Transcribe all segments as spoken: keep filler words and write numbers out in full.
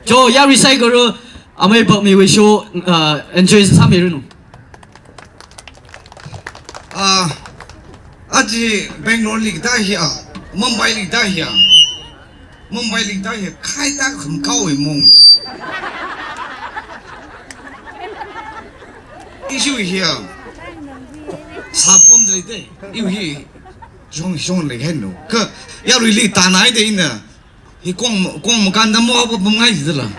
Cho, yarui saikorali, amei Pakmiwui show, uh, enjoy sāmiranu. Ah, aja Bangalore li kathā hiya, Mumbai li kathā hiya, Mumbai li kathā hiya, khaida kham kaowui mong. Ishi hiya, sāpam dali de, iwui hi, shong, shong leihai no. Kha, yaruili tānai de ina, hi kong, kong makānda mo apa pamngai jidala.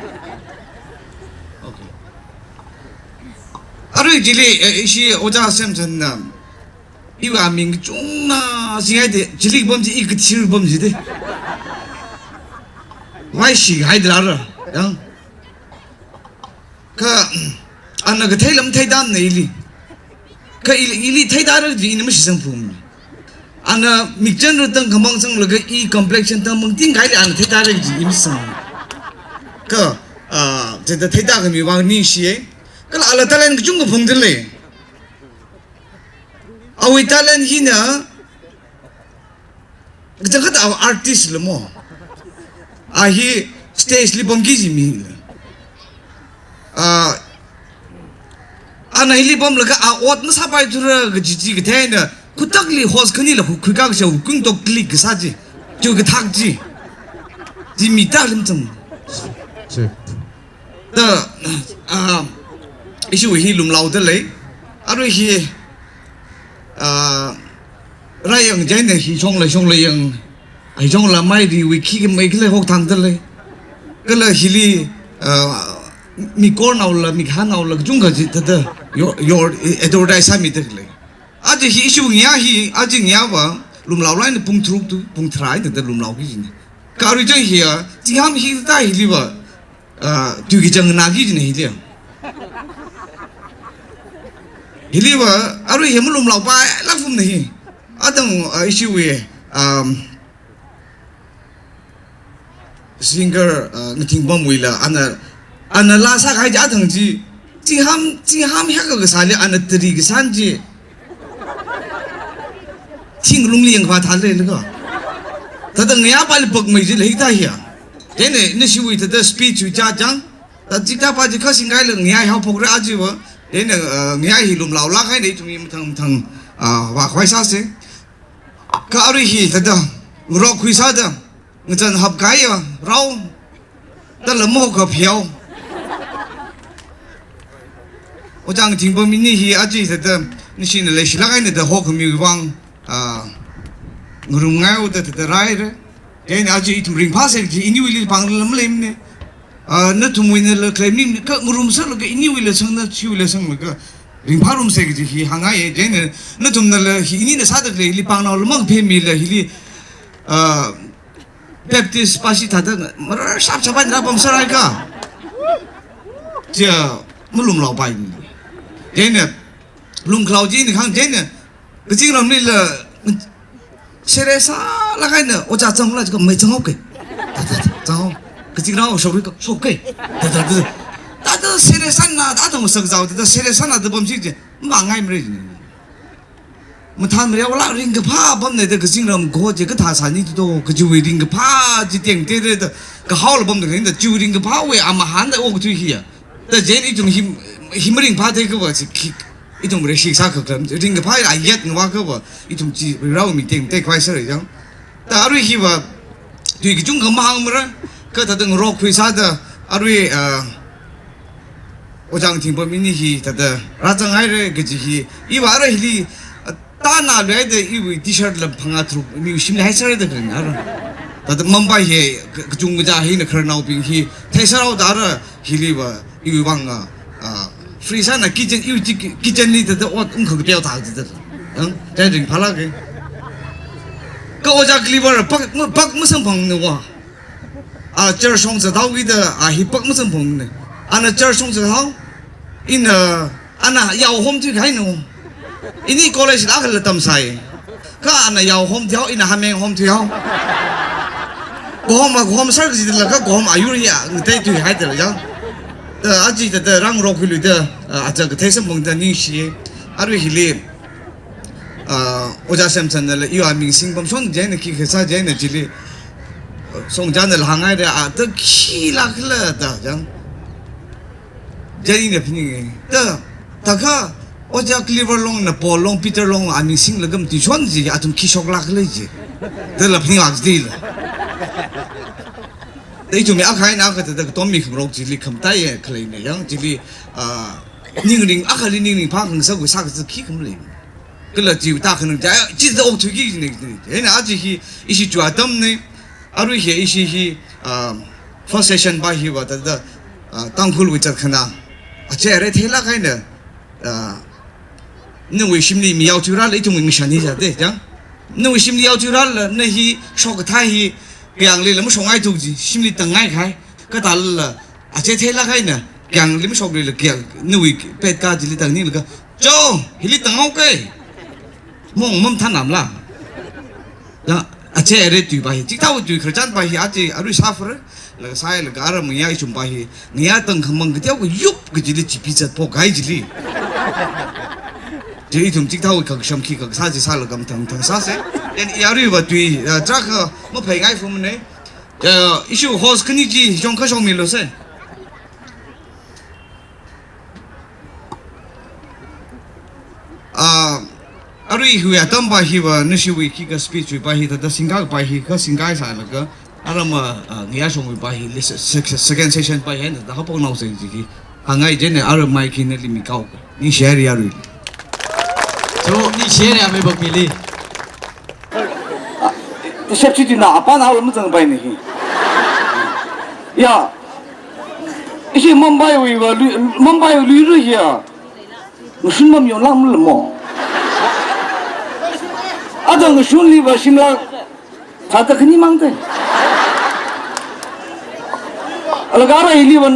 Okay. Arui chili, eh, ishi Ojā Samson na, iwui aming kachungna, singai de, chili pam ji, i kathir pam ji de. Wai shihai dala ra, yang. Kha, ana kathei lam theida na ili. Kha ili, ili theida ra ji ina mashitsang phung. Ana mikchan ra tangkhamang sanglaga i complexion tangmang ting kaili ana theida ra ji ina mashitsang. Kha, ah, thāda theida khami vang ningshiye. Kala ala talent kachungkha phungda lei. Awui talent hina, kachangkhat a artist la mo. A hi stage li pamki ji mi la. Ah, ana hili pamlaga a ot masāpaithura kaji chi kathei na, khutakli host khanila hu khuika kasha hu kungtok click kasā ji. Chu kathak ji. Ji mi ta lim chang. Sure. Da, ah, ishi hi lumlaoda lei. Arui hi, ah, rāyang jaina hi shongla shongla yang, ai shongla mai riwui khi khamei khala hok thangda lei. Kala hili, ah, mi kornaola, mi khanaola, kachungkha ji thāda, your, your, eh, advertise sāmida lei. Aja hi ishi ngiya hi, aja ngiya va, lumlao laina pung tharuk tu, pung tharā eina thāda lumlaoki jina. Kha arui chang hiya, chingham hi thāda hili va, ah, tui kachang naki jina hili. Hili va, arui hi malumlaopailāk phumna hi. Atang, ah, ishiwui, um, singer, ah, Ngathingpamwuila, ana, ana laa sākahai chi atang chi, chingham, chingham hiyākha kasāli ana tari kasān chi. Thinglungli yangkhavā thālei laka. Thāda ngayā pali pakmei ji lei thā hiya. Chieina, nashiwui thāda speech wui chachang. Thāda chikathā pa chi kha singkaila ngayā haophokra aja va. Chieina, ah, ngayā hi lumlaolāk haina ithum hi mathang mathang, ah, vākhavai sāsa. Kha arui hi thāda, ngarokkhui sāda, ngazan hapkahaiya rao, thāda lam hokapheihao. Ojā Ngathingpam ini hi aja thāda, nashina leishilāk eina thāda hokhamiwui vang, ah, ngarumngai haoda thāda rāhaira. Chieina aja ithum ringphāsa kaji iniwuili pāngla maleimana. Ah, nathumwuinala claim ni, kha ngarumserlaga iniwuila sangna, chiwuila sanglaga ringphārumsa kaji hi hāngngaiya. Chieina nathumnala hi inina sāda khaleili pāngnaola makaphemila hili, ah, Baptist pāshi thāda marar shap shap eina rāpamserhaika. Chia malumlaopai. Chieina lumkhalao chi ina khang chieina kazingramlila serious sālāk eina ojā zangla jiakha mei zanghaoka. Thāda, thāda, zanghao. Kazingrao shokri ka, shoka. Thāda, thāda. Thāda serious sāna, thāda masakzao, thāda serious sāna thāda pamsi chi, mangai mare. Mathān mareolāk ringkaphā pamna da kazingram ko chi kathā sāni to, kachiwui ringkaphā chi tengtera da, kahaola pamda khaning da, chiwui ringkaphāwui amahānda okthui hiya. Da chieina ithum hi, hi maringphā theiakhava chi khi, ithum reshi sākaklam, ringkaphā ayat ngavāakhava, ithum chi rao mi tengtei khavai sāra jang. Da arui hiva, tui kachungkha mahāngmara, kha thāda ngarokkhui sāda, arui, ah, Ojā Ngathingpam ini hi thāda rāzanghaira kaji hi, iva arui hili, ah, tāna luida iwui T-shirt lam phangā tharuk miwui shimli haisāra da khaning ara. Thāda Mumbai hi ka-, kachungkha hina khararnaobing hi theiserhaoda ara hiliva iwui vang, ah, ah, free sāna kitchen, iwui chi ki-, kitchen li thāda ot ungkha kapeo thā jida. Yang, chai ringphālāka. Kha ojā Cliver pak, pak masamphangna va. Ah, church shong zathao kida, ah, hi pak masamphangna. Ana church shong zathao, ina, ana yao hom thuihaina. Ini college la kala tamsai. Kha ana yao hom thuihao, ina hameng hom thuihao. Kahom a kahom sar kajidala kha kahom ayur ya, ngatei thuihaidala ya. Da aja thāda rāngarokkhuiluida, ah, aja kathei samphangda ningshi. Arui hili, ah, Ojā Samson nala iwui aming singpamshon chieina khikha sā chieina chili, Songjanala hāngngaida, a, ta khila khala da, jang. Jai na pini. Ta, ta kha, ojā Cliver Long na Paul Long, Peter Long, aming singlaga matuishon ji, athum khi shoklāk khala ji. Tala pini wak ji la. Ta ithumwui akha eina akha thāda katom mikhamarok chili khamataiya khaleina, yang chili, a, ningring, akhali ningring phākhangasak, sākazat khikha malei. Kala chiwui tākhanang chai, chithāda okthuiki jina, jina. Eina aja hi, ishi chiwui atamna, arui hi, ishi hi, um, first session pa hiva, thāda, uh, Tangkhulwui zatkhanā. Achei arei theilāk eina, uh, nawui shimli mi yaothuirala ithumwui ngashan hi jida, jang. Nawui shimli yaothuirala, na hi shokkathā hi, kayānglila mashokngaithu ji, shimli tangngai kahai. Kathālala, achei theilāk eina, kayāngli mashoklala kayāng, nawui pet ka chili tangning laga, "Cho, hili tanghaoke." Mong mamathānmala. Ya, achei arei tui pa hi, chikathā tui khararchan pa hi, aja arui sāphara, laga sāhailaga aram ngayā ithum pa hi, ngayā tangkhamang kateokha yup kachili chipi zatphok kahai chili. Chi ithum chikathā khakasham khi khakasā chi sālaga mathang mathang sāsa. Then i aruiva tui, ya, tarākha maphāngai phumna. Ya, ishi host khani chi, shong kha shongmilu se. Ah, arui hiwui atam pa hiva, nashiwui khikha speech wui pa hi, thāda singkā pa hi, kha singkā sālaga, aram, ah, ngayā shongwui pa hi, li-, se-, se-, second session pa hi, thāda hapok nao se ji hi. Hāngngai jina, aram mai khina limikao. Ningshi haira arui. So, ningshi haira Meibok mili. Ah, shep chi chi na, apa na alam zangpaina hi. Ya. Ishi Mumbai wuiva lui, Mumbai wui luira hiya. Ngashun mamayonlākmala mo. Ada ngashunliva shimla thāda khanimang te. Laga ara hiliva,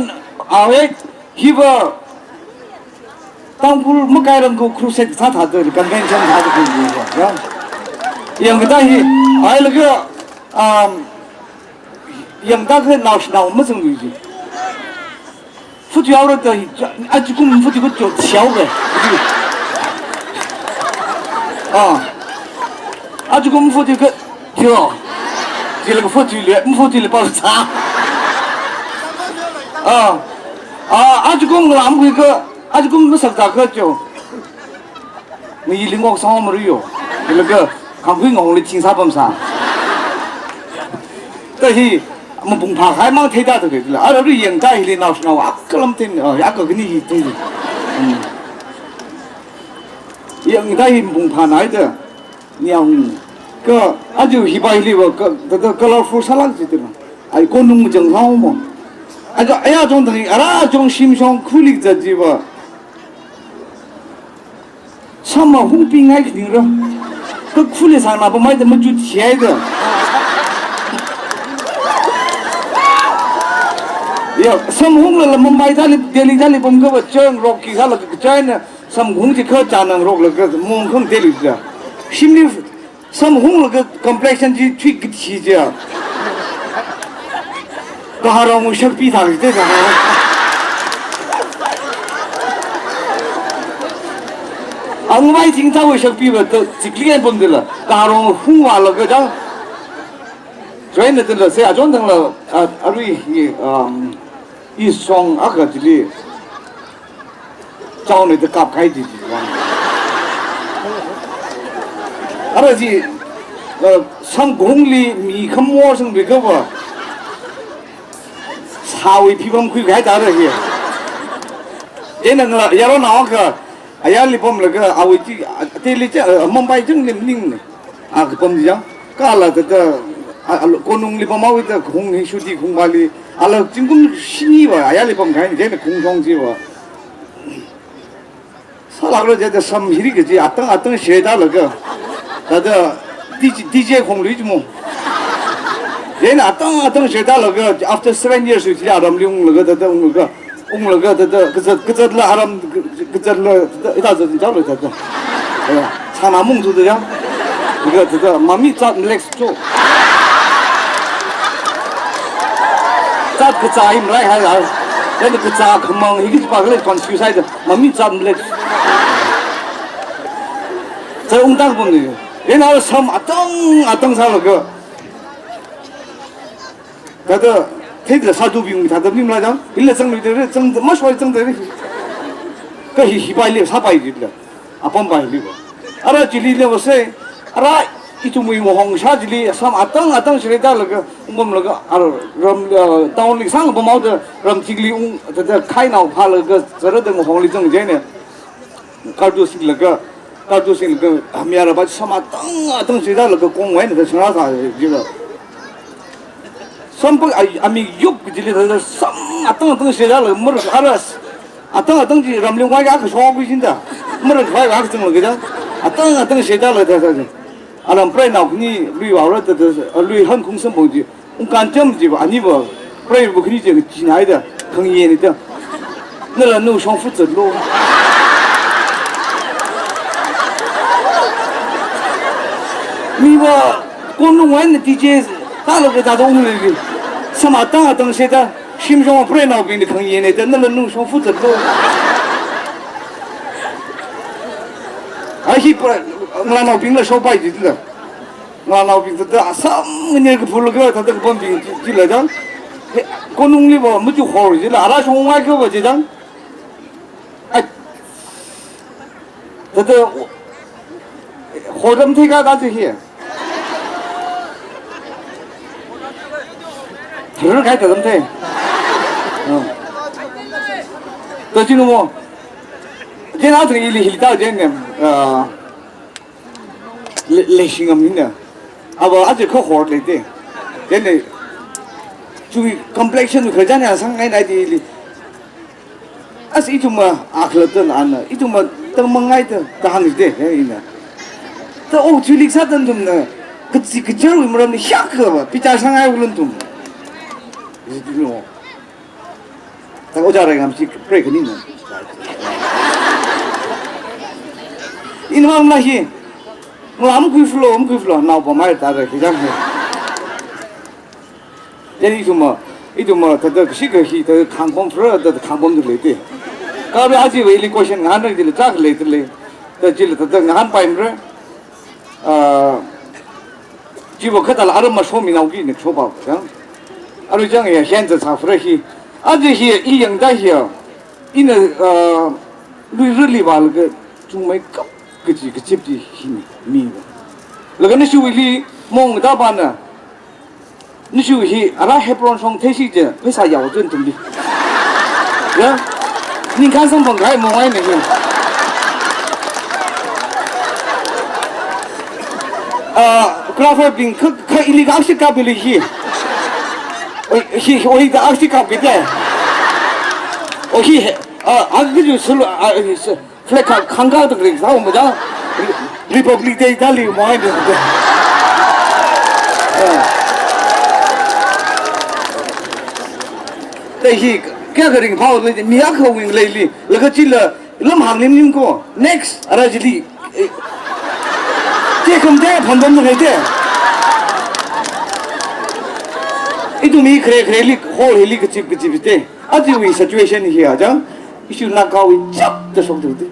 awe, hiva, Tangkhul makairang ko crusade sāthāda, convention sāda khuiya, ya. Yangda hi, ai laga, um, yangda kha naoshinao mazanglui ji. Photo yaora da hi, ajakum photo ko cho chiao be. Ah. Ajakum photo ko cho. Jilaga photo le, photo le pa cha. Ah. Ah, ajakum lam ko, ajakum masakta ko cho. Ngayi lingok sāmariyo. Laga, khangkhui ngongli ching sāpamsa. Ta hi, mapung phākahai mang theida thukila. Ara ri yangda hili naoshinao, akha lam thin, ah, akha khani hi thin. Hmm. Yangda hi mapung phānaida. Nyang. Kha, aja hi pa hiliva, kha, thāda colorful sālāk ji thina. Ai, konung majang sao mo. Ai, kha, aya chong thang, ara chong shim chong khulik zat jiva. Sam mahung pingai khaningra. Kha khuli sāna pamhaida machut chihaida. Ya, sam hunglala Mumbai thāli, Delhi thāli pamkhava chang rock ki sālaga China samhung chi kha chanang roklaga mong khang Delhi ja. Shimli Samhunglaga complexion chi thui kathi ja. Kaharong shakpi thang chi te thang. Angmai thingthao shakpi va ta chikli en pum dila. Kaharong hungvālaga jang. Join na dila se ajon thangla, ah, arui hi, um, i song akha chili. Chaona da kapkahai ji ji wang. Ara ji, uh, samhungli mi khamor sangbi kava. Sāwui phipam khuikahai tara hi. Ina ngala, yaronao akha, ayarli pamlaga, awui chi, a, teli chi, uh, Mumbai chang lim ning. A, kapam jang, kala thāda, a, a, konungli pamhaoda kahung hi shuti kahungvāli, ala zingkum shiniva, ayarli pamkahai, jina kahung shong jiva. Sālākra jida sam hiri kaji, atang, atang shedalaga. Thāda, D J, D J khong lui jimo. Jina atang, atang shedalaga, after seven years, uji aramli unglaga, thāda, unglaga. Unglaga thāda, kazat, kazatla aram, kazatla thāda, ita zat jao la thāda. Eh, chana mung zu da ya. Laga thāda, mami zat malex cho. Zat kazā hi malai hai la. Then kazā khamang hi kipa kala confuse hai da. Mami zat malex. Zat ungtang pun ni. Then ala sam atang, atang sālaga. Thāda, theila sādubing thāda maningla jang, hila zangluida re, zang, mashoi zangda re. Kha hi, hipaili, sāpailila. Apampa hiliva. Ara chilila vāsai, ara ithumwui ngahongsha chili, sam atang atang shirida laga, ungpamlaga, ara ram, ah, town li sangpamhaoda, ramchikli ung, thāda khainao phālaga, zarada ngahongli zangchina. Kartu singlaga, kartu singlaga, hamyara ba sam atang atang shirida laga kongwui eina da shangrāsa jila. Sampa ai, amik yup kajili thāda sam atang atang shirida laga mar aras. Atang atang chi ramli ngaiakha shokhui jinda. Mar khavai akha zanglaga da. Atang atang shirida laga thāda. Aram preinao khani lui vaora thāda, lui han khung sampong chi. Ungkān cham chiva, aniva, preiva khani chi, chinaida, khangayena da. Nala nu shongfa zatlu. Miva, konungwui eina D J, tālaga tāda unglili. Sam atang atang shirida, shimshong preinaobingli khangayena da, nala nu shongfa zatlu. Ai hi pra, ngalānaobingla shokpai jila. Ngalānaobing thāda asam nganir kaphulaga thāda kapambing ji, jila jang. He, konungliva machuk hor jila, ara shongngai kava ji jang. Ai. Thāda hordam thei ka da ji hi. Tharar khai thādam thei. Ah. To jinu mo. Jena thang ili hilta jene. Ah. Le, leishingam hina. Ava aja kha hor leite. Then, eh, chui complexion khararchan ya sangngai nai dili. As ithumva akhlata la ana, ithumva tangmangaida, da hāngde, he ina. Ta o chulik sāda ithumna, kachi kachar wui maramli shakka va, pichar sangngai ulun ithum. Is it, you know? Ta ojā rai ngam chi pray kani na. Ina mamla hi. Ngam kui flow, ngam kui flow, nao pamai ta rai hi jang hi. Then ithumva, ithumva, thāda kashi kahi, thāda khangpam fra, thāda khangpamda leite. Kha aja va ili question ngahānra dili chak leite le. Ta chila thāda ngahānpaimara. Ah, chiva khatāla aram mashominaoki ne shopa, ya. Arui chang ya, hian za sāfra hi. Aja hi, i yangda hi, ina, ah, luirali vālaga chungmeikap kachi kachip chi hi mi va. Laga nashiwuili mong da bana, Nashiwui hi, ara Hebron shong theisi je, pheisā yao chun tumbi. Ya? Ningkhan samphang kahai mong ai na hi. Ah, grapher bing kha, kha ili ga akshi kap ili hi. Oi, hi, oi da akshi kap kite. O hi, ah, ang kaju sulu, ah, hi, su- Flag kha khangkā tak ring sao mada. Republic Day thāli mai de. Ah. Te hi, kayākha ringphālei, mi akha wing leili, laga chila, lam hāngnim nim ko. Next, ara chili. Eh. Te kam te, phanbam ngai te. Ithum hi khare khareli, hall hili kachip kachip te. Ajiwui situation hi ajang, issue na kawi chap da shok tu te.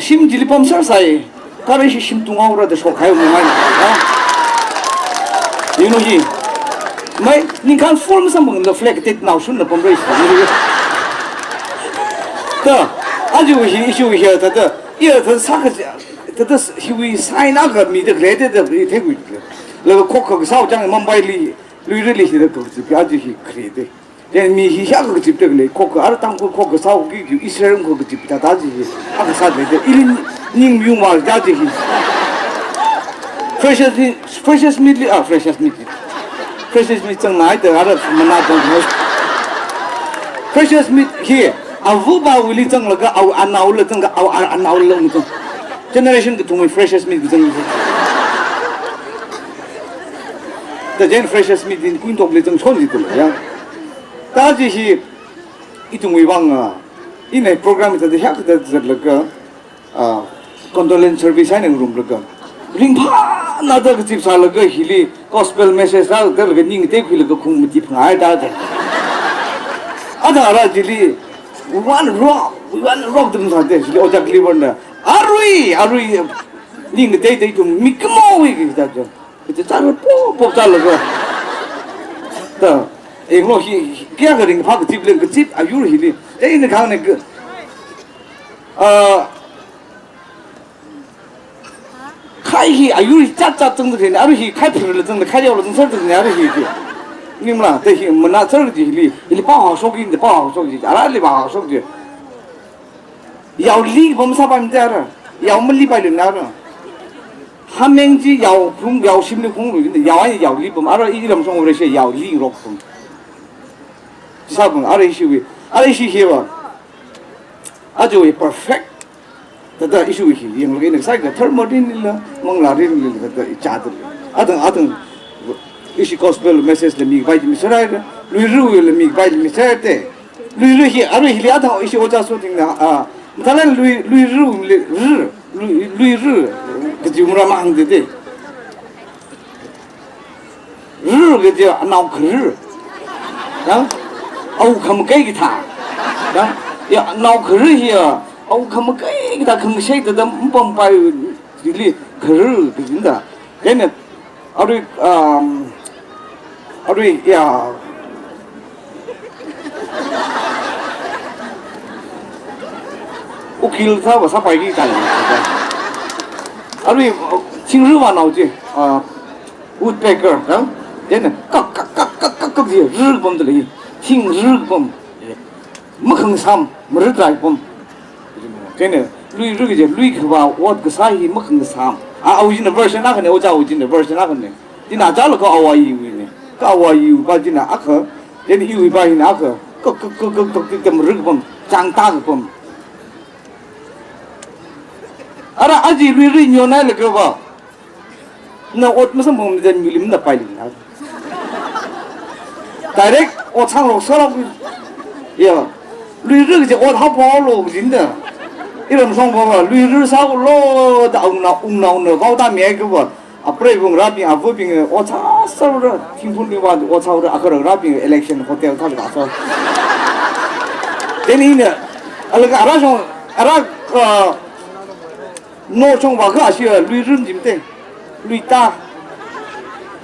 Shim chili pamsār sai, kare shi shim tungaora da shok hai umai. Ha? You know hi. Mai, ningkhan full masam bang da flag tet nao shun da pamrai shi. Ta, ajiwui hi, issue hi ta ta. Iya ta sāka, ta ta hiwui sign akha mi da khalei ta ta thegui. Laga khokha kasao chang Mumbai li, luirali hi da kachi, aji hi khalei te. Then mi hi hiyākha kachip tak lei, khokha, ara Tangkhul khokha sāki, Israel khokha kachip ta ta ji hi. Akha sāda lei, ili ning yung wa ta ji hi. Freshers meet, freshers meet li, ah, freshers meet li. Freshers meet zang nai ta, ara mana zang nai. Freshers meet hi, avāva wili zanglaga, ava anaola zanglaga, ava anaola zang. Generation kathum freshers meet zang. Ta jen freshers meet in kuintok li zang shon ji tu ya. Ta ji hi, ithumwui vang, ah, ina program ta hiyākha ta zatlaga, ah, condolence service eina ngarumlaga. Ringphāna da kachip sālaga hili gospel message rālaga ning te khuilaga khung mati phang ai ta ta. Ada ara chili, we want rock, we want rock dum sa te, chili ojak liver na. Arui, arui, ning te te tum, mi kamo wi ki ta ta. Ita chara pop, pop chalaga. Yanglu hi, hi, kayākha ringphā kazip lei, kazip ayur hili. Chieina kahāng ne ka, ah, khai hi ayur hi chat chat zangda khaleina, arui hi khai phirla zangda, khai yaola zangser da khaleina, arui hi chi. Ningmala, te hi mana ser chi hili, hili pao hāshok chi, pao hāshok chi, arali pao hāshok chi. Yaoli pam sāpaimara. Yao malipailungra. Hameng chi yao khung, yao shimli khunglui, yao ai yaoli pam, ara iram shong ure she yaoli rok pam. Sāpam, ara ishiwui, ara ishi hiva. Ajawui perfect. Thāda ishiwui hi, yanglaga ina sākha tharma rinlila, manglā rinlila, thāda ichāda. Atang, atang, ishi gospel message la mikapai chi miserhaira, luirui la mikapai chi miserhaira te. Luirui hi, arui hili athang ishi ojā sotingna, ah, mathālala lui, luirui, lui, ru, lui, luirui, kaji mura mahāngda te. Ru kaji anao kharu. Ya? Au khamakai kathā. Ya? Ya, anao kharu hi ya, au khamakai kathā khangashei thāda mapampaili kharu kajina da. Then, arui, um, arui, ya. Ukil sāva sāpaiki kathā. Arui, thingrui vānao chi, ah, woodpecker, ya? Then, kak, kak, kak, kak, kak, kak, chi, rui pamda lei. Thingrui pam. Makhangasam, marui trai pam. Chieina, luirui kaji, lui khavā, ot kasā hi makhangasam. A, awui china version akhane, ojāwui china version akhane. China chālaga awui iwui ne. Kha awui iwui pa china akha, chieina iwui pa hina akha. Kak, kak, kak, kak, kak, kak, marui pam, chāngta kapam. Ara aja luirui nyonhailaga va. Na ot masamphangra da milim na pailina. Direct ot sāngarok sālāk. Ya. Luirui kaji ot haphaolu jinda. Iram shong pava, luirui sālu da aungna, ungna, ungna, vaoda mi ai kava. Apreiva̱ ngarābing, avabing, ot sāsāra, thingphun bing va, ot sāra, akha ngarābing, election hotel thāda sā. Then ina, alaga ara shong, ara, uh, no shong va kha shi, luirui jimte. Luita.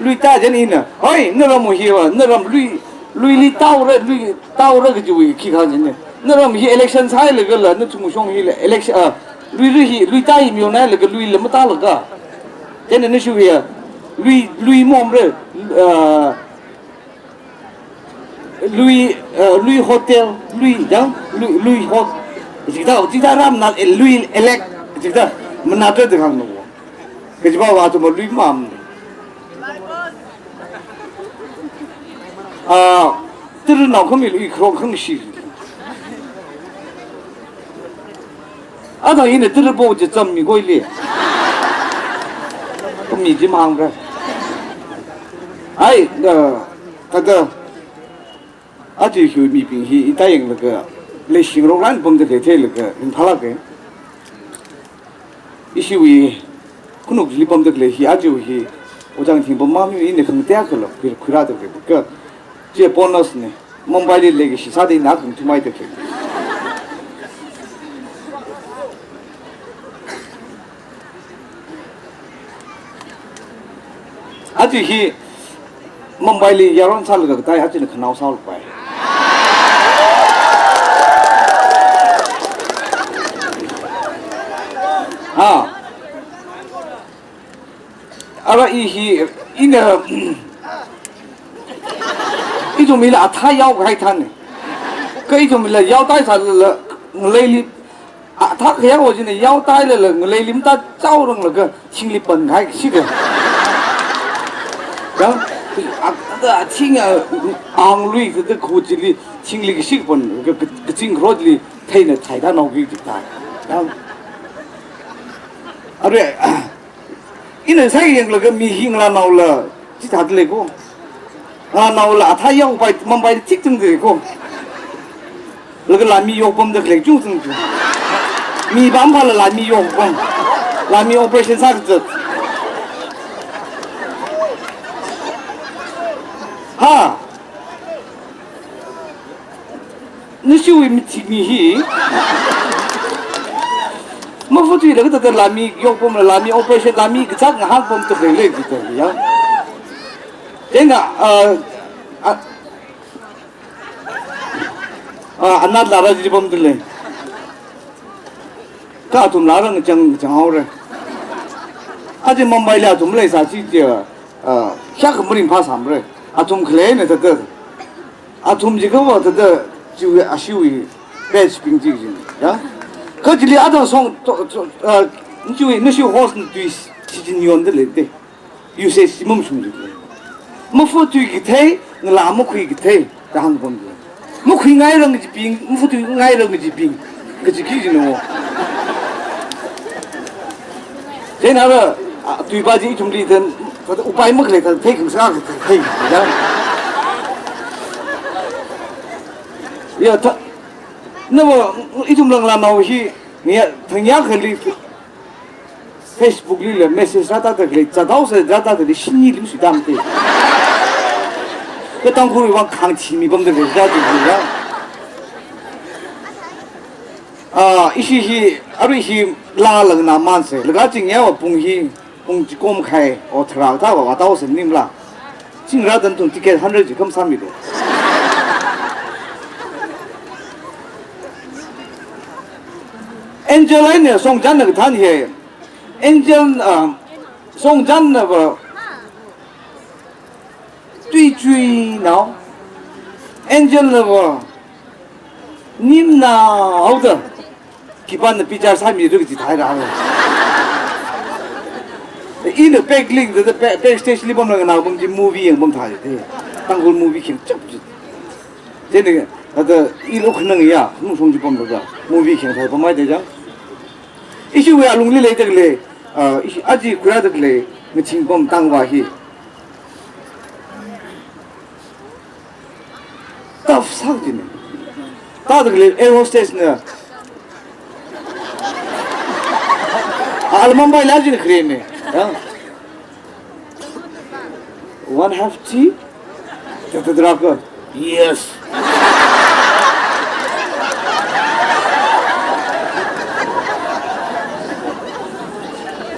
Luita jen ina. Hoi, naram hiva, naram lui, luili taora, lui taora kajiwui khikha jine. Naram hi election sāhailaga la, nathum shong hila, election, ah, luirui hi, luita hi mionhailaga, luila matālaga. Jen na shuya, lui, lui momre, ah, lui, ah, lui hotel, lui, jang, lui, lui hot. Jikta, jikta ram na, eh, lui elek, jikta, manatra de kang no. Kajiva va tu ma lui mam. Ah, tiri nao khami lui khrong khang shi. Ada ina tiri bo je cham mi koi le. Khami ji mang ra. Ai, da, kada. Aja hiwui mibing hi ita yanglaga, leishingarok lan pamda khalei theilaga, ringphālāke. Ishiwui, khanukli pamda khalei hi, aja hi, ojang thing pam mami ina khangatei khala, khui, khuirāda khalei, ka, chi bonus ne, Mumbaili leikashi sāda ina khangathumhaida khalei. Aja hi Mumbaili yaron sālaga katai, ajana khanao sālapai. Ha. Ara i hi, ina, ithum hila athā yaokahai thāne. Kha ithum hila yaotai sālala, ngaleili, athā khayao jina yaotailala, ngaleili matachaoranglaga, thingli pankahai kashi ka. Yang, a, a, thing, a, anglui ka, ka khuchili, thingli kashi pan, ka, ka, kaching kharotli, theina thaida naoki jita. Yang, arui, ina sāyanglaga mi hi ngalānaola, chithāda lei ko. Ngalānaola athā yaopai, Mumbaili thik chungda lei ko. Laga lāmi yokpamda khalei chungchung chu. Mi pam phala lāmi yokpam. Lāmi operation sākazat. Ha. Nashiwui mithik mi hi. Mafutuilaga thāda lāmi yokpamla, lāmi operation, lāmi kazak ngahānpamda khalei lei jita ya. Chieina, ah, ah, Ah, anat lara ji pamdalei. Kha athum lara ngachang, ngachang haora. Aja Mumbai li athum leisā chi chi, ah, shak maringphā sāmara. Athum khaleina thāda. Athum jikhava thāda chiwui ashiwui batch bing chi chi. Ya? Kha chili adang song to, to, ah, chiwui nashi host na tui shichin yondalei te. Usage chi mamashungda lei. Mafa tui kathei, ngalā makhui kathei, da hāngpamda lei. Makhuingairang kajibing, mafa tuingairang kajibing, kaji khi jino. Chieina ara, ah, tui pa chi ithumli then, upai makhalei thāda theikhangasak kathei, ya. Ya, thā, nava, ithum langlānao hi, nia, thangya khali, Facebook lila message rātāda khalei, zathaosa zathaoda khalei, shini lim sui tam te. Kha Tangkhulwui vang khangachee mi pamda khalei, zathaoda khalei ya. Ah, ishi hi, arui hi laa langna manse, laga chingya va pung hi, pung chikom khai, o tharā thāva, va thaosa nimla. Ching rādan thung ticket hundred chi kham sāmilu. Angel eina Songchanna kathān hi. Angel, ah, Songchanna va tui chuinao. Angel na va nimna haoda. Khipāna bichar sāmira kaji thāhaira. Ina back link da, da back, backstage li pamla nganao pam chi movie yang pam thāi te. Tangkhul movie kheng chap chi. Chieina, ada i lo khanang ya, nung song chi pamlaga movie kheng thāi pamai te jang. Ishiwui alungli leida khalei, ah, ishi aja khuirāda khalei, ngaching pam tangva hi. Tough sāki jina. Thāda khalei air hostess na. Ah, ala Mumbai la jina kharena. Ya. One half tea? Thāda thāda rāka. Yes.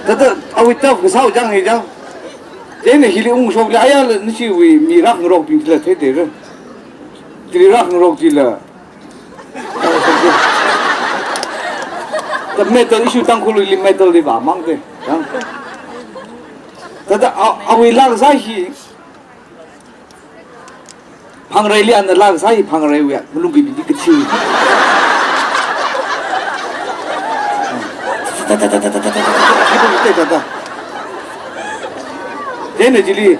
Thāda, awui tough kasā jang hi jang. Chieina hili ungshokli ayala nashiwui mi rākhangarokbing chila theitheira. Chili rākhangarok chila. Thāda metal ishi Tangkhulli metal li vāmang te. Ya. Thāda a, awui laa kasā hi. Phangreili ana laa kasā hi Phangreiwui ya, malung kibing chi kachi. Chieina chili,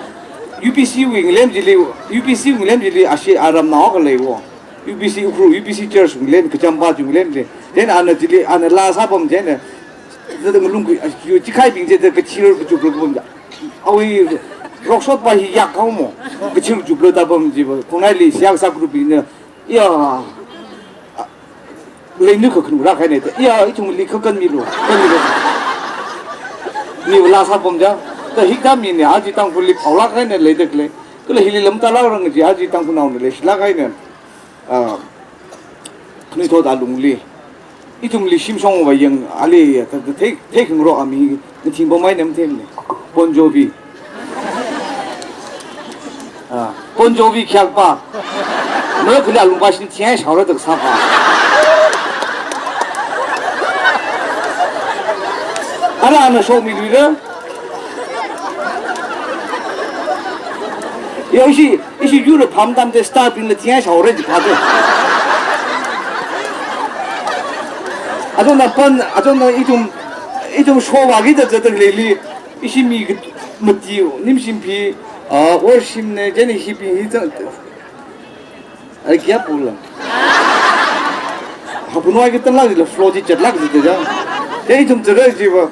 U P C wui ngalem chili, U P C wui ngalem chili, ashi aram nao khalei wo. U P C Ukhrul, U P C church ngalem, kachampa chi ngalem chili. Chieina ana chili, ana laa sāpam chieina. Thāda ngalung khui, ashi, chikhaibing chithāda kachir kachupla pam ja. Awui rokshot pa hi yak kau mo. Kachir chupla tāpam chi pa. Khongnaili siyak sak group bingna. Ya. Leinui kha khanura khaina te. Ya, ithumli kha kanmilu. Kanmilu. Miva laa sāpam ja. Thāda hikathā mina, aja Tangkhulli phaolāk kahaina leida khalei. Kala hili lamtalākrang chi, aja Tangkhulnaona leishilāk kahaina. Ah, khanuithot alungli. Ithumli shimshong va yang ali, thāda thei, theikhangarok ami, ngaching pamai nam them ne. Bon Jovi. Ah, Bon Jovi khayākpa. Mara khuli alungpa shin thiang shaora da kasāpa. Ara ana shokmiluira. Yo, ishi, ishi yurli pamtamda star bingla thiang shaora jipa te. Athumna pan, athumna ithum, ithum show vāki da zatda leili, ishi mi kat-, mati, Nimshim phi, ah, Worshim ne, chieina hi phi hi zang. Ai kya pula. Hapunwui katānlāk jila flow chi chatlāk jida ja. Chieina ithum zatrā jiva.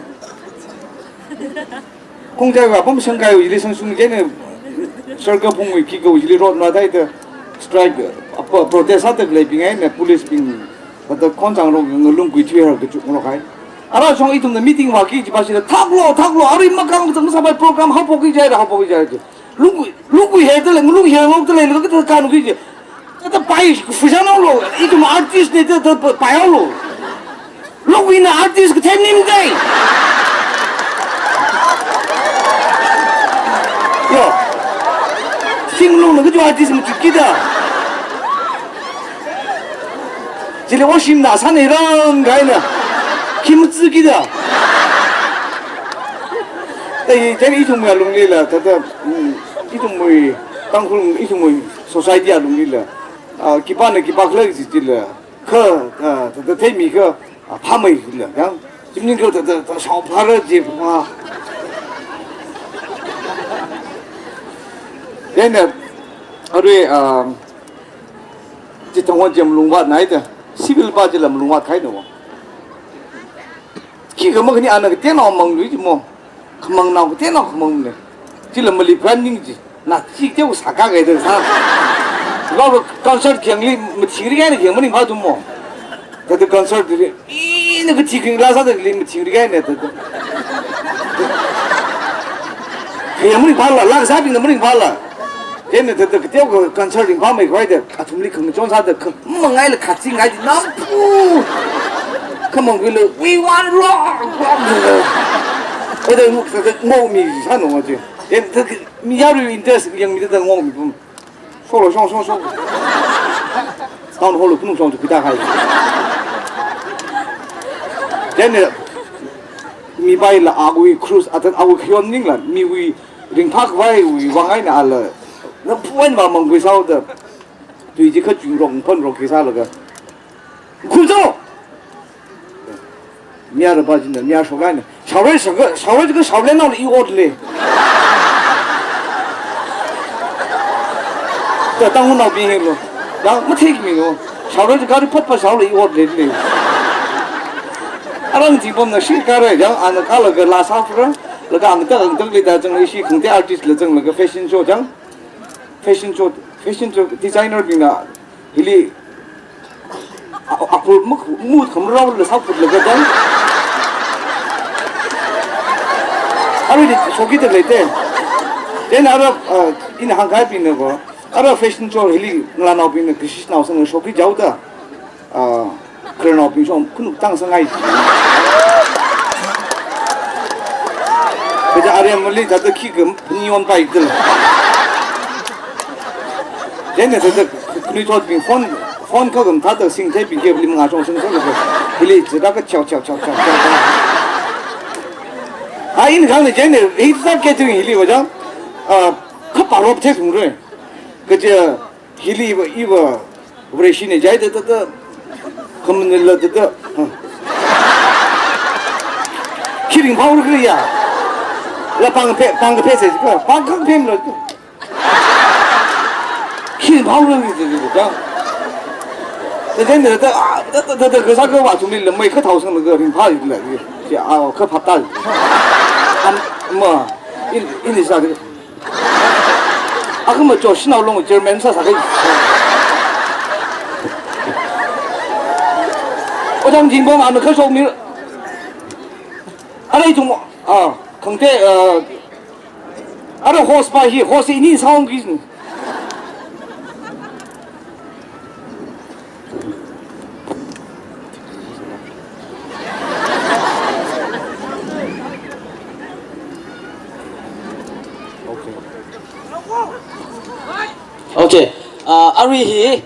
Khongchai va pam shangkai ujili sangshung chieina, circle phungwui khikha ujili road mataida strike, apa, protest sāda khaleibing eina police bing, thāda khonchang rok ngalung khui thuihar kachuk ngarok hai. Ara chong ithumna meeting vāki jipa shila, thaklo, thaklo, arui makang zang sāpai program haophokki jaira, haophokki jaira ji. Lungkhui, lungkhui herdalei, ngalung her ngokdalei, laga kathā kanuki ji. Thāda pai, fushang lo, ithum artist ne thāda pai lo. Lokhuina artist kathei nim dei. Yo. Singlungna kaji artist machukki da. Chili washing na sāna rang kahaina. Khi matsukida. Ai, chieina ithumwui alunglila, thāda, mm, ithumwui, Tangkhul ithumwui society alunglila. Ah, khipāna khipā khala chi chila. Kha, ah, thāda theimi kha, ah, phāmeila, yang. Chi maningakha thāda, thāda shaophāra chi, ah. Then, uh, arui, um, chi thangwan chi malungvātna da, civil pa chila malungvātkahai no. Khikha makhani ana kateonao manglui chi mo. Khamangnao kateonao khamangna. Chila mali branding chi. Na chi teo sākakei da sā. Lo concert khayangli mathingri kahaina khayang maningphāthu mo. Thāda concert li, ina kathi khayang laa sāda li mathingri kahaina thāda. Khayang maningphāla, laa kasābingna maningphāla. Chieina thāda kateokha concert ringphāmeikhavai da, athumli khangachon sāda, kha mangaila khazingai di namphu. Khamangwuila, "We want rock, rock." Thāda, thāda ngokmi sāna chi. Chieina thāda mi yarui interest yangmida thāda ngokmi pum. Shoklo, shok, shok, shok. Town hall lo khanung shong chi khuida kahai. Chieina, mipaila awui cruise, atan awui khayon maningla, miwui ringphākhavaiwui vang eina ala. Namphu eina vāmangkhui sāhaoda. Tui chi kha chungrok, phonrok khi sālaga. Khunzo! Mayarpa china, mayar shokaina. Shaorei shaka, shaorei chaka shaoleinaola i otli. Ta Tangkhulnaobing hilo. Yang mathikmi no. Shaorei chaka ri phatpa shaola i otli li. Arang jipamna shi kare, yang ana kalaga laa sāphara, laga angtak angtakli da chang ishi khangatei artist la changlaga fashion show chang. Fashion show, fashion show designer bingna hili a-, apur muk-, mut khamrao la sāphutlaga dang. Aruili shokida leite. Then ara, uh, ina hāngkahaibingna ko, ara fashion show hili ngalānaobingna kashishnao sāngla shoki jaoda. Ah, khararnaobing shong khanuk tang sāngai. Kaja aremali thāda khikha phanionpai dil. Chieina thāda khanuithotbing phone, phone kha khamathāda singtheibing khe pali mangā shong sing sing kha. Hili zida kha chao, chao, chao, chao, chao. Ah, ina khangna chieina, hithā catering hili vāchang. Ah, kha parop thethungra. Kaja, hili iva, iva, Vareshina jihaida thāda, khamanila thāda, ha. Khi ringphāra khala ya. La pāng phe, pāng kaphe se, pāng khangaphemla. Khi ringphāra khala ya, ya. Thāda, thāda, ah, thāda, thāda, kasā kavā athumlila mei kathao sanglaga ringphāla, ya. Ya, ah, kaphap ta. Am, ma, in, in is that. Akhama cho shinao long chairman sāsākei. Ojang Jingbom ana kashok mi. Ara ithum, ah, khangatei, ah, ara host pa hi, host ini sound ki. Okay. Ah, arui hi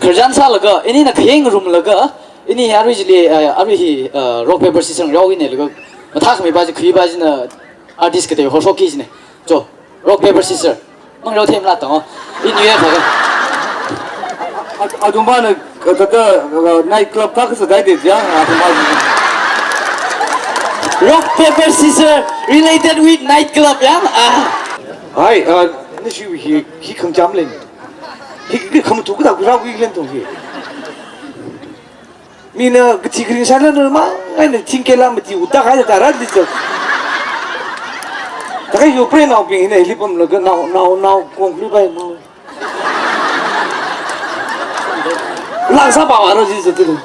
khararchan sālaga, inina khayeng rumlaga, ini hi arui chili, ah, arui hi, ah, rock paper scissors rao ine laga, mathākhami pa chi, khui pa china, artist katei hoshok ki chine. Cho, rock paper scissors. Mangrao themla tong. In New Year thaga. At-, athum pana, uh, thāda, uh, night club thā kasā dai de ya, athum pana. Rock paper scissors related with night club ya. Ah. Hai, uh, nashi hi, hi khangacham len. Hi, hi khamathu kathā khuirā khuilen tong hi. Mina kathi kharing sālala mangaina thingkela mati utak haida tara di chak. Takai yo preinaobing hina hili pamlaga nao, nao, nao kong khuipai mo. Lang sāpā vāra ji zatu.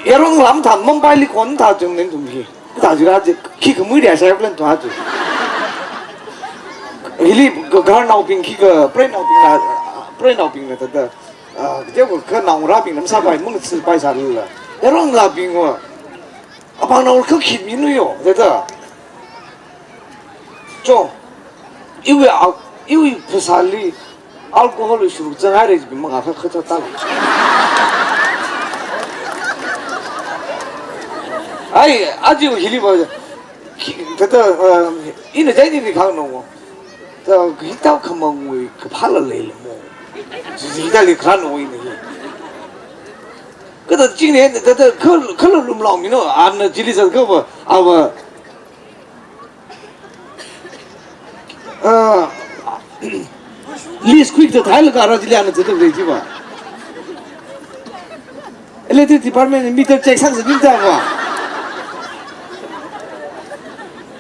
Yarong lam tham Mumbai li kon tha chung nen tum hi. Kathā jira ji khi khamui ria sai plan tha ji. Hili ga-, garnaobing khikha preinaobingna, preinaobingna thāda. Ah, kaje ko kha naongarābing lam sāpai, mung sāpai sālala. Yaronglābing wa. Apāng naongarā kha khit mi nu yo, thāda. Cho. Iwui a, iwui phasāli. Alcohol shuruk zanghai re jibi manga kha kha ta. Ai, aji hili ba, ki-, tata, uh, ina jai ni ni khang no. Ta, hitau khamang wui kaphala lei le mo. Ji, ji hita li khan no ina hi. Kata jing ne, tata, kha, kha lo lum long mi no, an jili sa ka ba, awa, Ah, list quick to thai laga ra jili ana jatup rei jiba. Electric department meter check sang sa ning ta ba.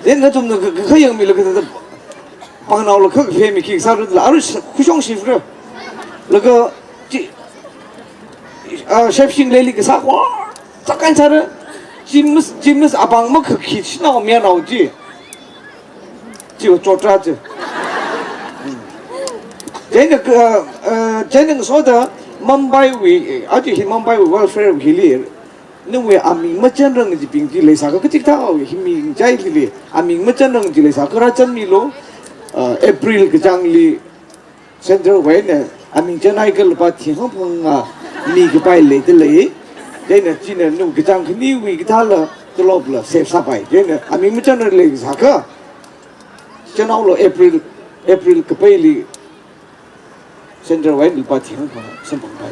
Then nathumna ka, ka, kayang mi laga ta, pangnao la ka, ka fe mi ki sa ru la, aru khushong shift ra. Laga, chi, ah, shep shing lei li ka sa kwa, sa kan sa ra. Gymnast, gymnast apang ma ka khi shinao mia nao ji. Chi wa chotra chi. China, uh, uh, china so da Mumbai wui, eh, aji hi Mumbai wui welfare wui hili. Nawui aming machan rang ji bing ji lei sa ka kachik ta wui hi mi jai li li. Aming machan rang ji lei sa ka ra chan mi lo. Uh, April kachang li Central wui na aming chanai ka lupā thing hong phang nga mi kapai lei te lei. China china nu kachang khani wui katha la tolop la save sa pai. China aming machan rang lei sa ka. Chanao lo April, April kapai li Central wui lupā thing hong phang samphang pai.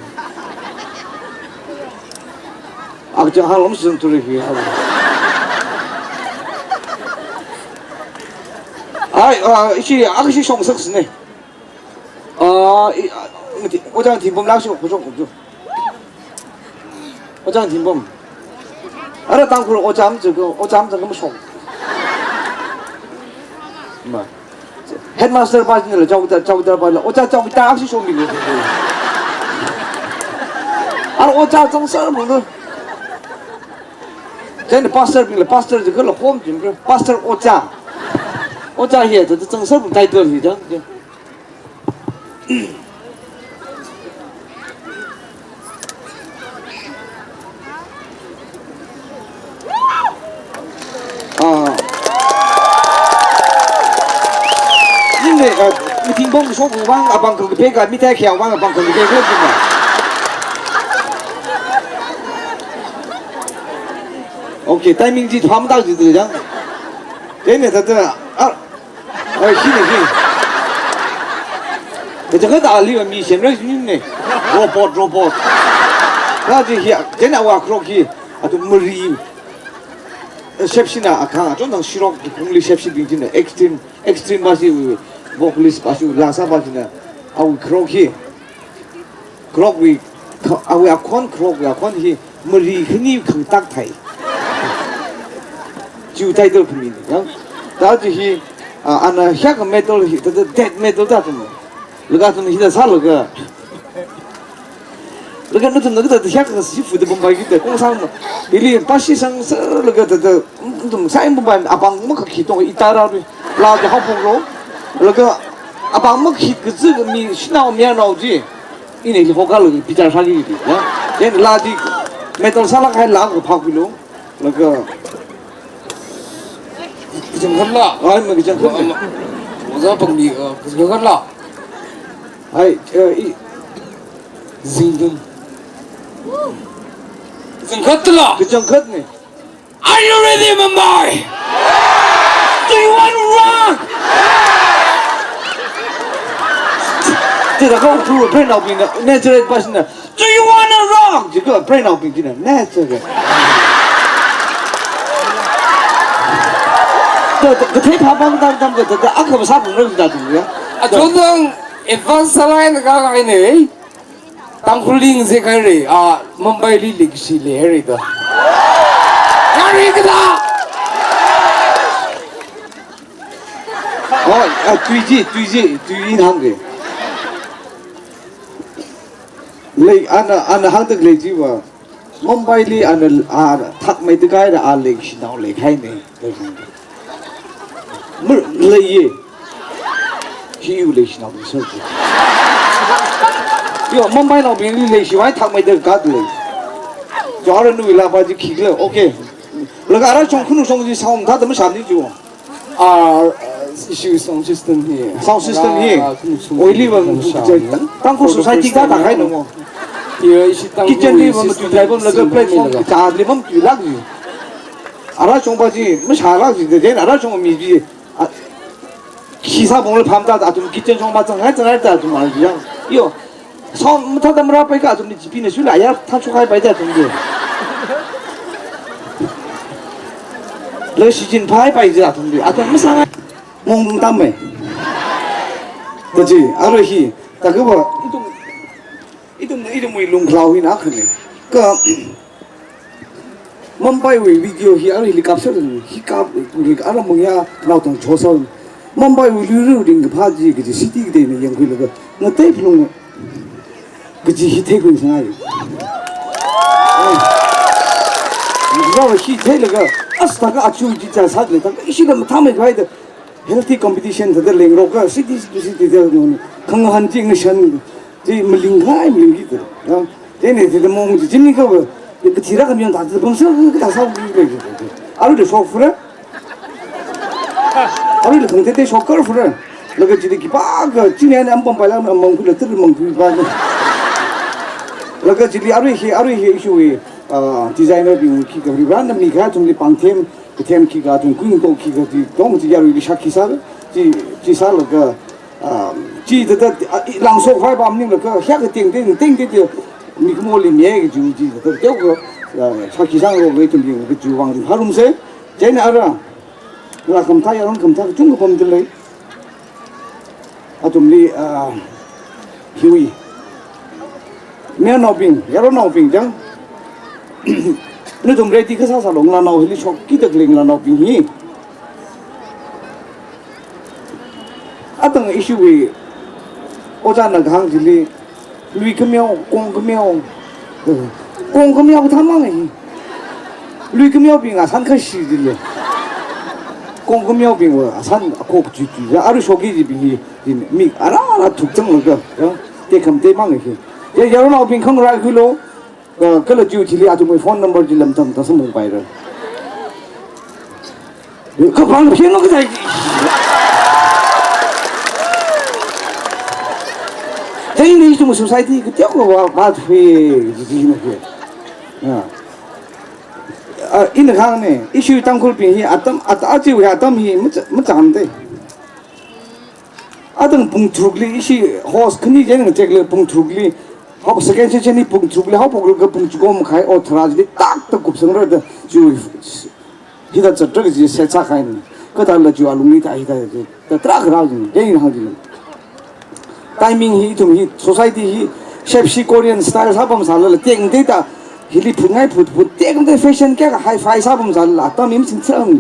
Ak chang hang lom sun tu ri hi ha. Ai, ah, ishi, ak ishi shong sak sine. Ah, i, ah, mati, ojang Thingbom lak shi ko shong ko. Ojang Thingbom. Ara Tangkhul ojang ji ko, ojang ji ko shong. Ma. Headmaster pa jin la, chowkidar, chowkidar pa la, oja chowkidar aksi shomi lo. Ar oja chang sar mo lo. Then pastor bing la, pastor ji ko la home jin ko, pastor oja. Oja hi, to chang sar mo title hi jang. Ah. Ningli, ah, meeting bong shok wang abang kong peka, mi thai khia wang abang kong peka, kong peka. Okay, timing ji pham tau ji tu jang. Then ne tata, ah, Ai, hi ne, hi. Kachangkhat ali mi semra hi ne. Robot, robot. Kaji hi, then awa krok hi, atu mari. Sepsina akha, chon nang shirok kungli sepsi bing jin extreme, extreme basi vocalist basi lasa basi na. Awa krok hi. Krok wui, kha-, awui akhon, krok wui akhon hi, mari khani khangtak thai. Chiwui title khami ni, yang. Ta chi hi, ah, ana hyak metal hi, ta, ta death metal ta tum. Laga tum hi ta sa laga. Laga na tum laga ta hyak ka si fu de Bombay ki ta kong sang ma. Ili pasi sang sa laga ta, ta, tum sai Bombay apang ma ka khi tong itara ri. La ja hapong lo. Laga apang ma khi ka zi mi shinao mia nao ji. Ina li hoka lo bichar sāki di, ya. Then la di metal sālāk kahai la ko phak bilo. Laga kachangkhat la. Ai, ma kachangkhat la. Oja pangli, uh, kachangkhat la. Ai, uh, i. Zingdun. Kachangkhat la. Kachangkhat ne. Are you ready, Mumbai? Do you want to rock? Tira ka upu brain out bing na, natural passion na. Do you want to rock? Jika brain out bing jina, natural. To, to, kathei phabang tam tam to, to, to, akha ba sa pung ram da tu ya. A chon dang advance line ka ka ne. Tangkhul li ngazek haira, a, Mumbai li leikashi leihaira da. Yari kada! Oh, a, tui ji, tui ji, tui in hāngga. Lei, ana, ana hāngda lei jiva. Mumbai li ana, a, thakmeida kahaira a leikashi nao leikahai ne. Mer, leiya. Hiwui leikashi nao bing sir. Yo, Mumbai nao bing leikashi vai thakmeida ka lei. Yo, ara nu ila ba ji khikhala, okay. Laga ara chong khunu chong ji sound ta dam shan ni jo. Ah, Ishi sound system hi. Sound system hi. Ah, kum sum oili bang kum sum. Tangkhul society da da khai no mo. Tiyo ishi Tangkhul kitchen li bang system tu driver laga system platform laga. Cha li bang tu lak ji. Ara chong ba ji, ma sha lak ji, de ara chong mi ji. Ah, khi sa bong le pham ta, athum kitchen chong ba chang hai chang hai ta athum ar ji yang. Yo. Sound mathāda marāpai ka athumli chipina shuila ya thāshok haipai da athumli. La shichin phaipai da athumli. Athum masāngai. Mong mong tam mai. Taji, arui hi, ta kaba, itum, itum, itumwui lungkhlau hina khane. Ka, Mumbai wui video hi arui helicopter hi kap, hi ara mangya nao tang chosa. Mumbai wui lui lui ring kaphā ji kaji city kateina yangkhuilaga ngatei phalung kaji hi theikhui sangai. Nao hi theilaga asta ka achu ji cha sat le ta ishi lam thamai khavai da healthy competition thāda lengrok ka city city da khangahān ji ngashan ji maling khai maling ki da. Ya. Jine thāda mong ji jini ka ba ka thira ka mian ta bam sa ka ta sa ki le. Aru de shok fura. Aru le thang te te shok kar fura. Laga ji de ki ba ka jini ne am pam pa la am mang ku la tu mang ku ba. Laga ji li aru hi aru hi issue hi, ah, designer bing ki ka ri ran mi ka thum li pang them Kathem khikha athum kuing to khikha ti tong chi yarui li shak khi sāla, chi, chi sālaga, ah, chi tata, ah, i lang sok phai bam ninglaga, hiya kateng teng, teng teng teng, mikumo li mi e kaji chi tata, teo ka, ah, shak khi sāngarok lei ithum yanglaga chi vang ri harumsa, chieina ara, la khamathā yarong khamathā kachungkha pamda lei. Athumli, ah, hiwui. Mayarnaobing, yaronnaobing chang. Nathum ready kasā sālu, ngalānao hili shokki tak lei ngalānaobing hi. Atang issue wui, ojāna kahāng chili, Lui kameo, kong kameo. Kong kameo thāmang hi. Lui kameobing asan kashi jile. Kong kameobing wa asan akok chi chi. Ya aru shoki ji bing hi, jin mi ara ara thuk chang laga. Ya, te kham te mang hi. Ya, yaronnaobing khangarai khuilo. Ka, kala chiu chili athumwui phone number chi lam tam ta samung paira. Ka bang phian lo ka dai. Hei ni ithum society ka tiak lo wa, wa phe, ji ji na phe. Ya. Ah, ina khang ne, issue Tangkhulbing hi atam, at, achiwui atam hi macha-, macham te. Atang pung tharukli ishi host khani jeng chekle pung tharukli. Hao second session ni pung tharukli, haophok laga pung chiko makhai o thara jili tak ta kupsangra da ju hida chatra ji setsa khain. Kathāla ju alungli ta hida ta trak ra ji. Jeng hao ji. Timing hi ithum hi society hi shepshi Korean style sāpam sālala teng te ta hili phungai phut phut teng te fashion kya ka hi-fi sāpam sālala atam im sin chang.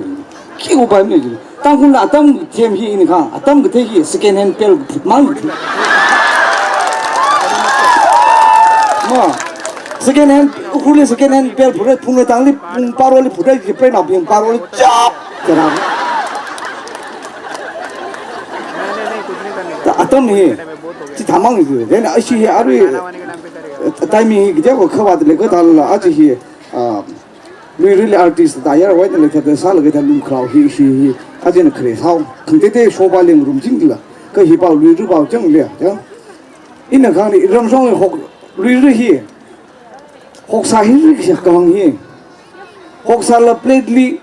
Ki upai mi ji. Tangkhul la atam them hi ini kha, atam kathei hi second hand pel phut mang. Ma, second hand, Ukhrulli second hand pel phut, phung tangli, phung paroli phut, ji pen a phung paroli chap. Kara. Ta atam hi, chi thamang ji. Then ashi hi arui, timing hi, kya ko khawa le ko thāla, achi hi, ah, Luirili artist ta yar wai na le thāda sālaga thā lungkhao hi, hi, hi. Ajina khare sao. Khang te te shoba leng rum jing la. Ka hi pao Luiri pao chang le, ya. Ina khang ni ramshong hok, Luiri hi. Hoksā hi ri kya kahāng hi. Hoksāla plate li.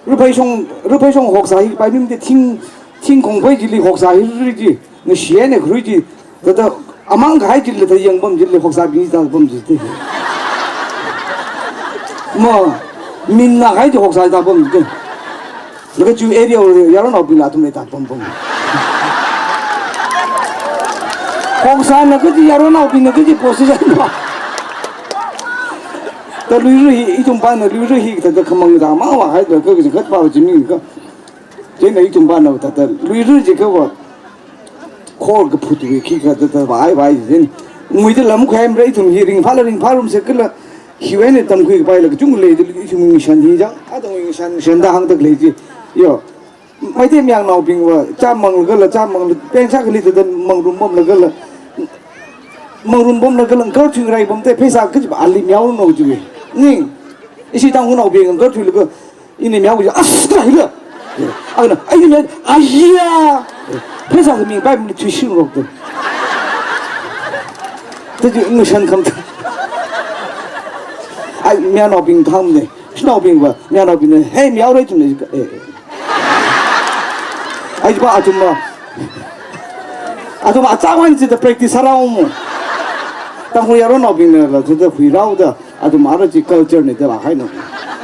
Rupai shong, rupai shong hoksā hi, pai mim te thing, thing kong pai jili hoksā hi ri ji. Ngashiya ne khrui ji. Tata amang kahai jili ta yangpam jili hoksābing ta pam ji te. Ma, min na kahai ji hoksā ta pam ji te. Laga chu area yaronnaobing la athum le ta pam pam. Hoksāna kaji yaronnaobingna kaji position pa. Ta Luiri hi, ithum pana Luiri hi, ta, ta khamang ta ma wa hai ta, ka, ka, ka, pa, jimi ka. Jina ithum pana, ta, ta, Luiri ji ka wa. Khor kaphut wui khikha ta, ta, vai, vai, jin. Ngui ta lam khuimara ithum hi ringphāla ringphārumsa kala. Hiwui eina tamkhui kapaila kachungkha lei, ithum ngashan hi jang. Atang ngashan, ngashan da hāngda lei ji. Yo. Meitei mayarnaobing wa, cha manglaga la, cha mangla, pengsa kali ta, ta, mangrum pamlaga la. Mangrum pamlaga la, ngkar thui rai pam te, pheisā kaji pa ali myao no ji. Ning, ishi Tangkhulnaobing ngkar thuilaga, ini myao ji, as, kala hila. Ana, ai le, aiya. Pheisā khami bai mi tui shingrok tu. Tadi ngashan kham. Ai, mayarnaobing kham ne. Shanaobing va, mayarnaobing ne. Hey, mayarnao rai tum ne. Eh, eh. Ai, ba athum ma. Athum achāngwan chi da practice sārao mo. Tangkhul yaronnaobing ne la, da hui rao da. Athum ara chi culture ne da la hai no.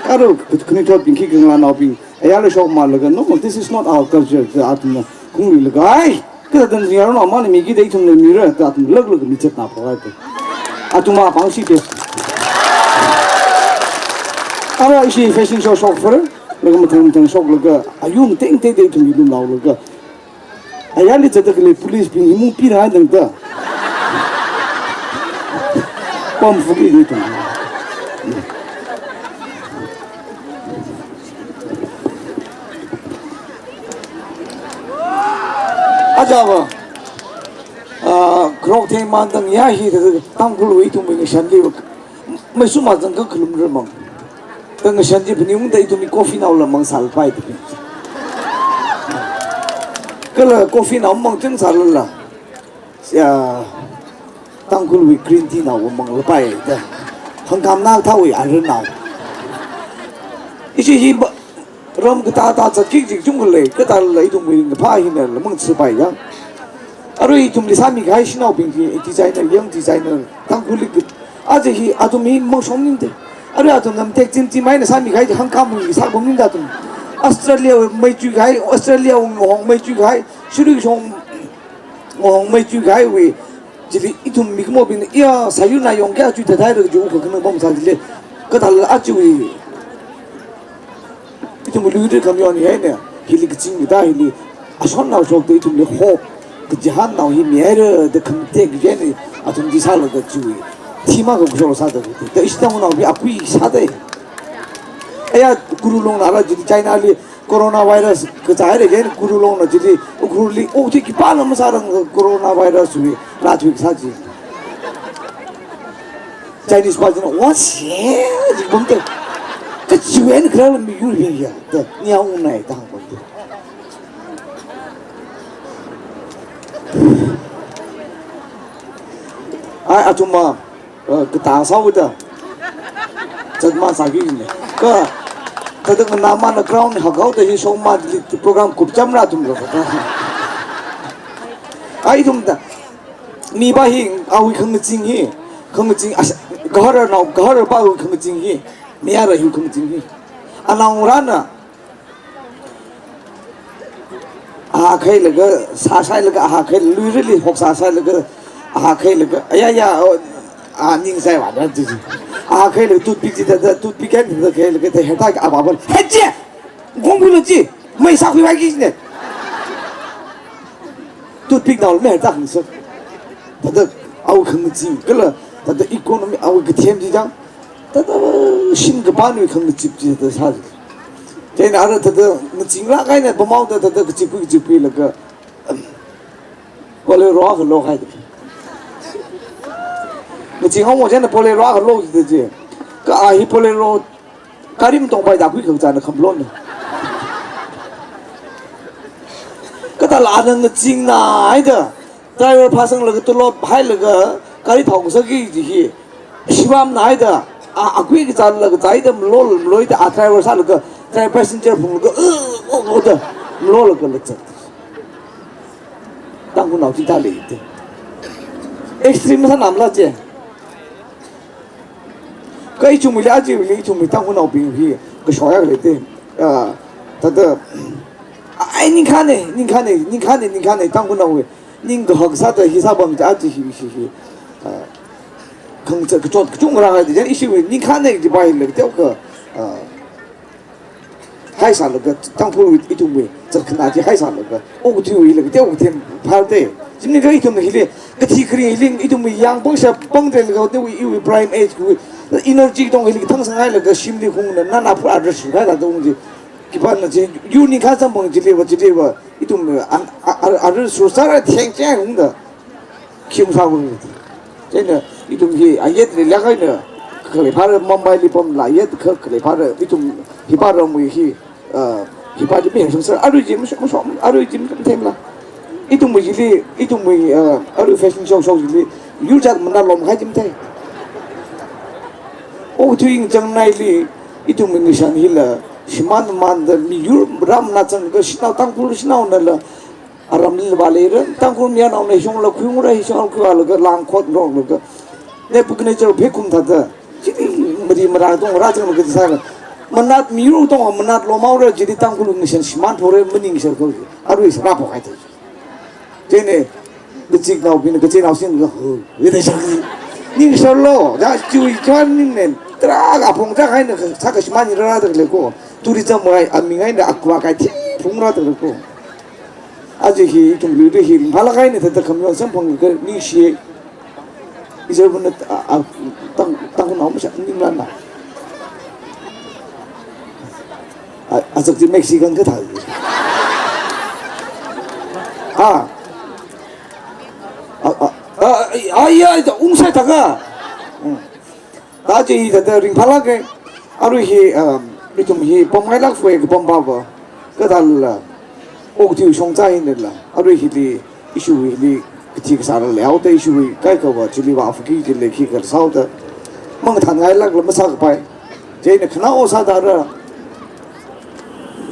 Aro, kuni thot bing khi kang la naobing. Ayarli shok malaga, "No, this is not our culture," da athumna khungri laga, "Ai, kathāda yaronao amana miki da ithumna mira," da athum laklaga michatna phokai da. Athum apāng shi te. Ara ishi fashion show shokfar, laga mathang mathang shoklaga, ayung tengtei da ithum ilum laolaga. Ayarli zatda khalei police bing imung pira dang da. Pam fuki ni tum. Ajava, ah, kharok theng mandang ya hi da Tangkhulwui ithumwui ngashanli va. Maisu mazang kha khalum ramang. Kha ngashan chi phaning da ithumwui coffee nao lamang sālapai da. Kala coffee nao mang chang sālala. Ya, Tangkhulwui green tea nao manglapai da. Hangkhamna thawui aran nao. Ishi hi ba, ram kathāda zatkik jik chungkha lei, kathāla ithumwui ringkaphā hina lamang sipai ya. Arui ithumli sāmikahai shanaobing hi, designer, young designer, Tangkhulli kha, aja hi, athum hi mangshong ningde. Arui athum nam tek chim chim eina sāmikahai hangkhamwui sāpam ningda athum. Australia mei chuikahai, Australia hong mei chuikahai, shuri shong hong mei chuikahaiwui. Chili ithum mikumobing, iya, sayur na yong kya chu tathai rak chu ka khanang pam sā chili. Kathāla achu. Ithum lui ri kham yon hi ne. Hili kaching da hili. Ashon nao shokda ithumli hope. Kajihan nao hi mi ai ra da kham te kaji ne. Athum chi sālaga chu. Thima ka kushok sāda. Da ishi Tangkhulnaobing akui sāda. Aya, Kuru Long na la chili China li. Coronavirus kachai re gen Kuru Long na chili, Ukhrulli, oh, chi khipāna masārang coronavirus wui, rāthui kasā chi. Chinese pa china, "What's here?" chi bang te. Kachi wen khala mi yur wen ya, te, ni ang nai tang bang te. Ai, athum ma, eh, katā sāuda. Chat ma sāki ne. Kha, thāda nganā mana crown hakaoda hi shong mali program kupcham ra athum lo. Ai athum da. Mi pa hi, awui khangaching hi. Khangaching, as-, gahar nao, gahar pa awui khangaching hi. Mayara hi khangaching hi. Anao rana. Aha khailaga, sā sailaga, aha khai, lui rili hok sā sailaga, aha khailaga, aya, ya, oh, ah, ning sai wa, da, ji, ji. Aha khailaga, toothpick ji, da, da, toothpick kan, da, khailaga, da, heta, aba, aba, "Hai, ji! Gong bu lo ji! Mai sā khui wa ki ne!" Toothpick nao, mai heta, hang sa. Thāda, awui khangaching, kala, thāda economy, awui kathem ji jang. Thāda shim kapan wui khangachip chi thāda sā. Chieina ara thāda ngaching lāk eina pamao da thāda kachip kachip laga. Bolero akha lo hai. Ngaching hong mo chieina Bolero akha lo da chi. Kha a hi Bolero gari matongpai da khui khangachāna khamlon na. Kathāla ana ngaching na haida. Driver phasanglaga tolop hailaga gari thao ngasakki ji hi. Shibam na haida, a, akui kachālaga chāida malol, maloida, a driver sālaga, driver passenger phunglaga, uh, uh, uh, da, malolaga la chat. Tangkhulnao chi thālei te. Extreme sānam la che. Kha ithumwuili, achiwuili, ithumwui Tangkhulnaobing hi, kashoya lei te. Ah, thāda, ai, ningkhane, ningkhane, ningkhane, ningkhane, Tangkhulnaowui. Ning kahak sāda hi sāpam chi aja hi, hi, hi, ah, khangachā kachot kachungkha rāngai da, jan ishiwui ningkhane ji pa hi lei teokha, ah, haisālaga, Tangkhulwui ithumwui, zatkhana chi haisālaga, okathuiwui lei teokha them phal te. Jimni kha ithum hili, kathi kharing hili, ithumwui yang pangshap pangda laga, tewui iwui prime age wui, energy tong hili, thang sanghailaga, shimli khungna, nana phura rāshung haida tong ji, khipāna chi, yu ningkha samphang chili va, chili va, ithum, an, a, a, a, sur sāra theng cheng hungda. Khim sāwui. Chieina ithum hi ayet li lāk eina, khalei phara Mumbai li pamla ayet kha, khalei phara ithum hi pa ramwui hi, ah, Hipa chi mi heng sung sir, arui chi mi shok, mi shok, arui chi mi themla. Ithumwui chili, ithumwui, uh, arui fashion show show chili, yur jat manat lom khai chi mi thei. Okathui ying chang naili, ithumwui ngashan hila, shimān manda miyur rāmanat chang ka shanao Tangkhul shanaonala, aramli vāleira, Tangkhul mayarnaona hishongla khuiungra, hishongla khuilaga langkhot ngarok laga. Nebuchadnezzar pheikhum thāda, chili mari mara tong rāchang laga sāla. Manat miyur tong manat lomhaora chili Tangkhul ngashan shimān phore maningshar ko. Arui sā rāphok hai thei. Chieina, kachiknaobing, kachinaosing, ho, wida shang. Ningshar lo, ja, chui, chuan ning nen. Tarā apong ja kahaina, sā kashimān rāda lei ko. Tourism wui, aming eina akwa kai thi phungrāda lei ko. Aja hi, ithum lui hi, mala kahaina, thāda khamyon samphang ka ningshi. Iser pun a, a, tang, tang nao masha, ning lan na. A, azak chi Mexican kathā. Ha. A, a, a, a, ya, ya, ungsai thāka. Hmm. Thāda chi thāda ringphālāka. Arui hi, um, ithum hi pamngailāk fue kapam pava. Kathāla, okathui shongza hinala. Arui hili, issue hili, kathi kasāla leihaoda issue hi, kaikhava chili vāphuki chili khi kasāhaoda. Mangathan ngailākla masākapai. Chieina khanao sāda ra.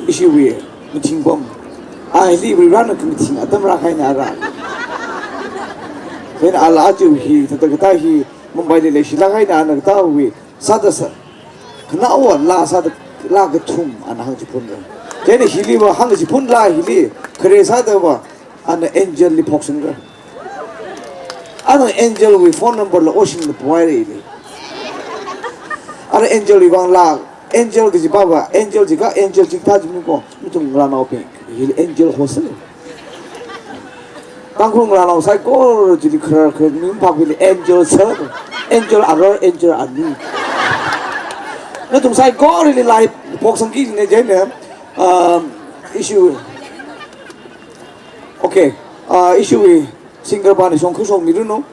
Issue hi, mathing pam. A hili Varivarana kamathing atam rākahaina ra. Chieina ala aja hi, thāda kathā hi, Mumbaili leishilāk kahaina ana kathāwui. Sāda sā, khanao laa sāda laa kathum ana hāngchiphunra. Chieina hiliva hāngchiphun laa hili, khare sāda va, ana Angel li phoksangra. Ana Angel wui phone number la ocean da puai re li. Ana Angel wui vang laa, Angel kaji pava, Angel jiakha, Angel chikathā chi mi ko, mi tung la nao peng, hili Angel hosa. Tangkhul ngalānao saikora chili kharar kharar ming phak hili Angel sir, Angel arar, Angel ani. Nathum saikorali laa phoksangki ne chieina, um, issue. Okay, uh, issue hi singer pana shongkha shongmiranu.